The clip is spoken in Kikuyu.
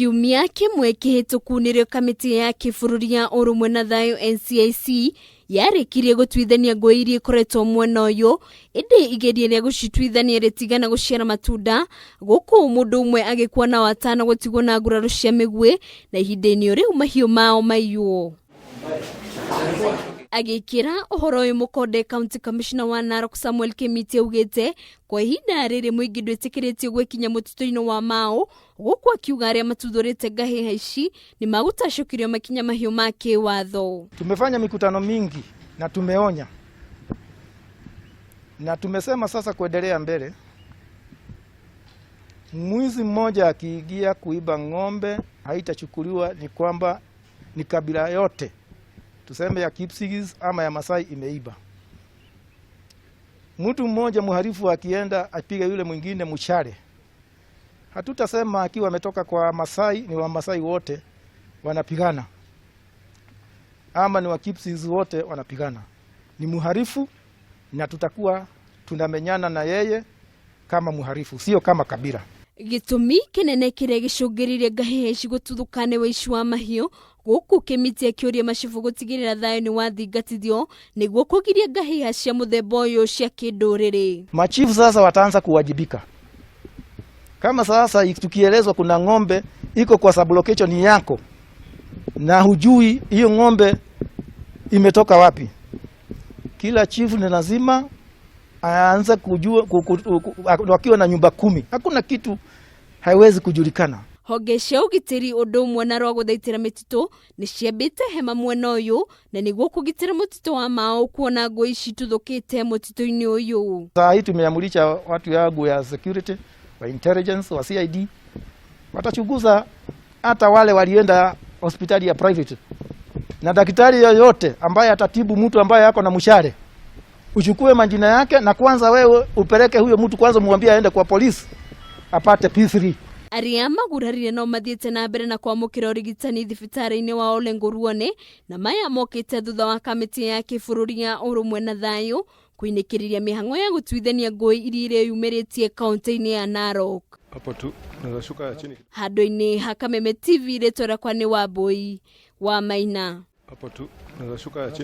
Kiumia kĩmwe kĩhĩtũku nĩrĩo kamĩtĩ ya kĩbũrũri ya ũrũmwe na thayũ NCIC yarĩkirie gũtuithania ngũĩ iria ikoretwo mwena ũyũ, ĩndĩ igeria rĩa gũcituithania rĩtigana gũciara matunda, gũkũ mũndũ ũmwe agĩkua na watano gũtigwo na nguraro cia mĩguĩ, na ihinda-inĩ o rĩu mahiũ mao maiywo. Agĩkĩra ũhoro ũyũ mũkonde, County Commissioner wa Narok Samuel Kimiti augĩte kwa ihinda rĩrĩ mũingĩ ndwĩtĩkĩrĩtio gwĩkinya mũtitũ-inĩ wa Mau, gũkũ akiuga arĩa matuthũrĩte ngahĩha ici nĩ magũtacũkĩrio makinya mahiũ ma kĩwatho. Tumefanya mikutano mingi na tumeonya na tumesema sasa kuendelea mbele, mwizi mmoja akiingia kuiba ng'ombe haitachukuliwa ni kwamba ni kabila yote, tuseme ya Kipsigis ama ya Masai imeiba. Mtu mmoja mhalifu akienda apige yule mwingine mshale, hatutasema akiwa ametoka kwa Masai ni wa Masai wote wanapigana ama ni wa Kipsigis wote wanapigana. Ni mhalifu na tutakuwa tunamenyana na yeye kama mhalifu, sio kama kabila. Gĩtũmi kĩnene kĩrĩa gĩcũngĩrĩirie ngahĩha ici gũtuthũka nĩ wĩici wa mahiũ, gũkũ Kĩmiti akĩũria macibũ gũtigĩrĩra thayũ nĩ wathingatithio nĩguo kũgiria ngahĩha cia mũthemba ũyũ cia kĩndũrĩrĩ. Machifu sasa wataanza kuwajibika. Kama sasa tukielezwa kuna ng'ombe iko kwa sublocation yako na hujui hiyo ng'ombe imetoka wapi, kila chifu ni lazima aanze kujua wakiwa na nyumba 10, hakuna kitu haiwezi kujulikana. Honge cia ũgitĩri ũndũ ũmwe na rwa gũthaitĩra mĩtitũ nĩ ciambĩte hema mwena ũyũ na nĩguo kũgitĩra mũtitũ wa Mau kuona ngũĩ ici ituthũkĩte mũtitũ-inĩ ũyũ. Saa hii tumeamurisha watu yangu ya security wa intelligence wa CID watachunguza hata wale walienda hospitali ya private, na daktari yoyote ambaye atatibu mtu ambaye ako na mshale uchukue majina yake, na kwanza wewe upeleke huyo mtu kwanza, muambie aende kwa polisi apate P3. Arĩa magurarire no mathiĩte na mbere na kwamũkĩra ũrigitani thibitarĩ-inĩ wa Ole Ngurune, na maya mokĩte thutha wa kamĩtĩ ya kĩbũrũri ya ũrũmwe na thayũ kũinĩkĩrĩria mĩhang'o ya gũtuithania ngũĩ iria ireyumĩrĩtie kaũntĩ-inĩ ya Narok. Hapo tu naweza shuka chini. Handũ-inĩ ha Kameme TV, rĩtwa rĩakwa nĩ Wambui wa Maina. Hapo tu naweza shuka chini.